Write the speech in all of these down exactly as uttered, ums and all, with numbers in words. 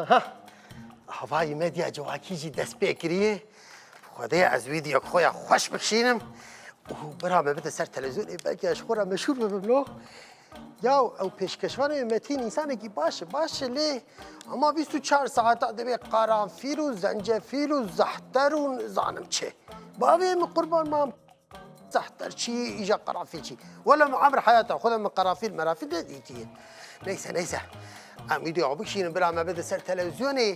Ha, havayî medya civakî jî dest pê kiriye. Xwedê ez wî diya xwe ya xweş bikişînim û bira me bide ser televîzyonê, belkî ez ji xwe re meşhûr bibim lo. Ya ew pêşkeşvanê Metîn însanekî baş e, baş e lê ama bîst û çar saeta divê qaranfîl û zencefîl û zehter û nizanim çi. Bavê min qurban mam. Zehter çi, îja qeranfîl çi? Wele min emr heyata xwe de min qeranfîl merafîl nedîtiye. Neyse, neyse. Em vîdyoya bikişînin, bira me bide ser televîzyonê,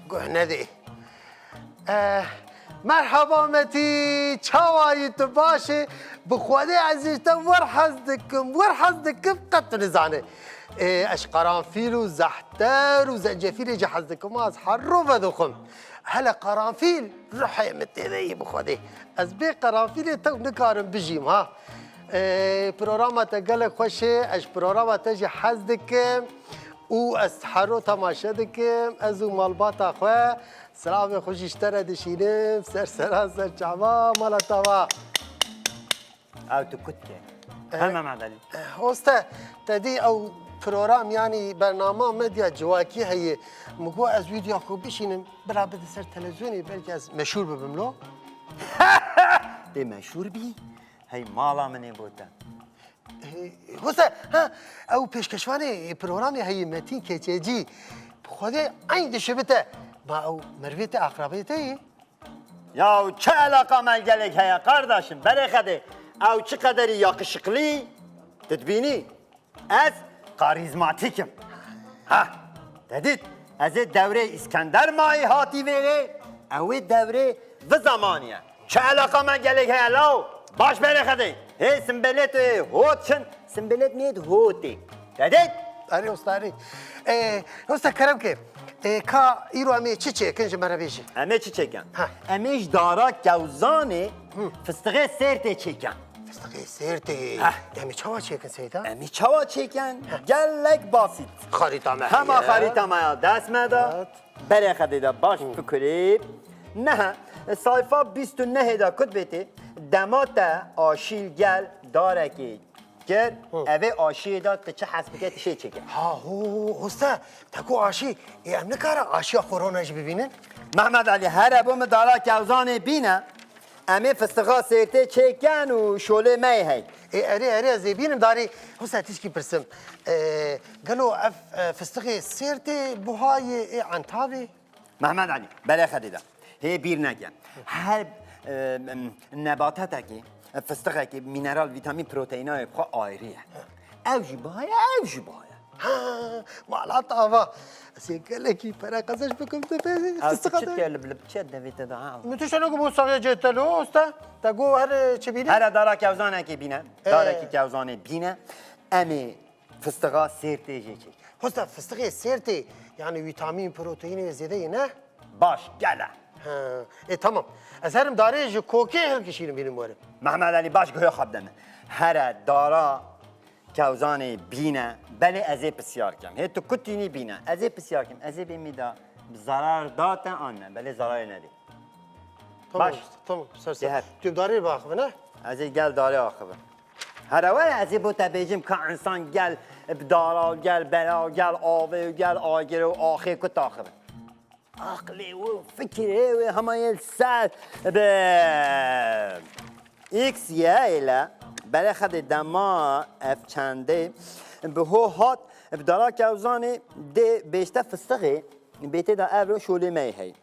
guh nedê. Eh, merhaba Metî, çawa yî, tu baş î? Bi Xwedê ez ji te wer hez dikim, wer hez dikim, qet tu nizane. Eh, ez qeranfîl û zehter û zencefîlê jî hez dikim, ez her roj vedixwim. Hele qeranfîl ruhê min tê de yî bi Xwedê. Ez bê qeranfîlê tew nikarim bijîm ha. Ee, programa te gelek xweş e, ez ji programa te jî hez dikim û ez hero temaşe dikim. Ez û malbata xwe, silavê xwe jî ji te re dişînim, ser sera ser çava, mala te ava. Ew tu kut ke. Eh, He Mehmet Alî. Hoste, te dî ew program, yanî bernama medya civakî heye. Min got ez wî diya xwe bişînim, bira bide ser televîzyonê, belkî ez meşhûr bibim lo. Tê meşhûr bî, hey mala min ê bo te. Eh, Hoste, ha, ew pêşkeşvanê programê heye Metîn Keçecî. Bi Xwedê eyn dişibite. Ma ew merivê te, aqrabê te yê? Ya çi elaqa me gelek heye qardaşim, berê Xwedê. Ew çi qederî yakışıklı, tu dibînî. Ez karizmatik im. Ha, te dît, ez ê dewrê Îskender mayî hatî vêrê, ew ê dewrê vi zamanî ye. Çi elaqa me gelek heye law? Baş berê Xwedê. Hê simbêlê tu ê hot çin, simbêlê tu nêt hotê. Te dît? Erê usta, erê. Ee, usta kerem ke. Ee, ka îro em ê çi çêkin ji me re bêjî? Em ê çi çêkin? Ha. Em ê ji dara kewzanê Hı. fistixê sêrtê çêkin. Fistixê sêrtê. Ha. Em ê çawa çêkin Seyda? Em ê çawa çêkin? Ha. Gelek basît. Xarîta me Hema heye. xarîta me ya dest me de. Evet. Berê Xwedê de baş Hı. fikirî. Nehe, sayfa bîst û nehê de kut bêtê. Dema te aşîl gel darekê kir, Hı. evê aşiyê de tu çi hes bike tu şê çêke. Ha ho, hoste, te ku aşî, ê em nikare aşiya korona jî bibînin? Mehmet Alî, here bo min dara kewzanê bîne, em ê fistixa sêrtê çêken û şolê me yê hey. Ê erê, erê, ez ê bînim darê. Hoste tişkî pirsim. Ee, gelo ev, e, fistixê sêrtê buha yê ê entavê? Mehmet Alî, berê Xwedê de. Hê bîr neke. Her, e, em, nebatetekî, e, fistixekî, mîneral, vîtamîn, proteîna yê bi xwe ayrî ye. Ew jî buha ye, ew jî buha ye. Ha, mala te ava. Ez ê gelekî pere qezenc bikim, tu pê Ew fistixa çi te. Diye lib lib çi devê te de ha? Min tişta negot bo saxiya cê te lo, usta. Te got her, e, çi bîne? Here dara kewzanekê bîne. Ee. Darekî kewzanê bîne. Em ê Fistixa sêrtê jê çêke. Hosta, fistixê sêrtê, yani vîtamîn, proteînê zêde yê ne? Baş, gele. Ha, ê, tamam. Ez herim darê ji kokê hilkişînim bînim werim. Mehmet Alî, baş guhê xwe bide min. Here dara kewzanê bîne, belê ez ê pisyar kem. Hê tu kutînî bîne, ez ê pisyar kem, ez ê bê min da bi zarar da te an ne, belê zararê nedê. Tamam, Baş. Tamam, ser ser. Diher. Tu darê biaxive ne? Ez ê gel darê axive. Here were ez ê bo te bêjim ka insan gel bi dara û gel bera û gel avê û gel agirê û axê ku taxive. Aqlê wê û fikirê wê hema yê li ser bi X Y êle berê Xwedê dema ev çendê bi ho hat bi dara kewzanê dê bêjte fistixê bê tê de ev ro şolê me yê hey.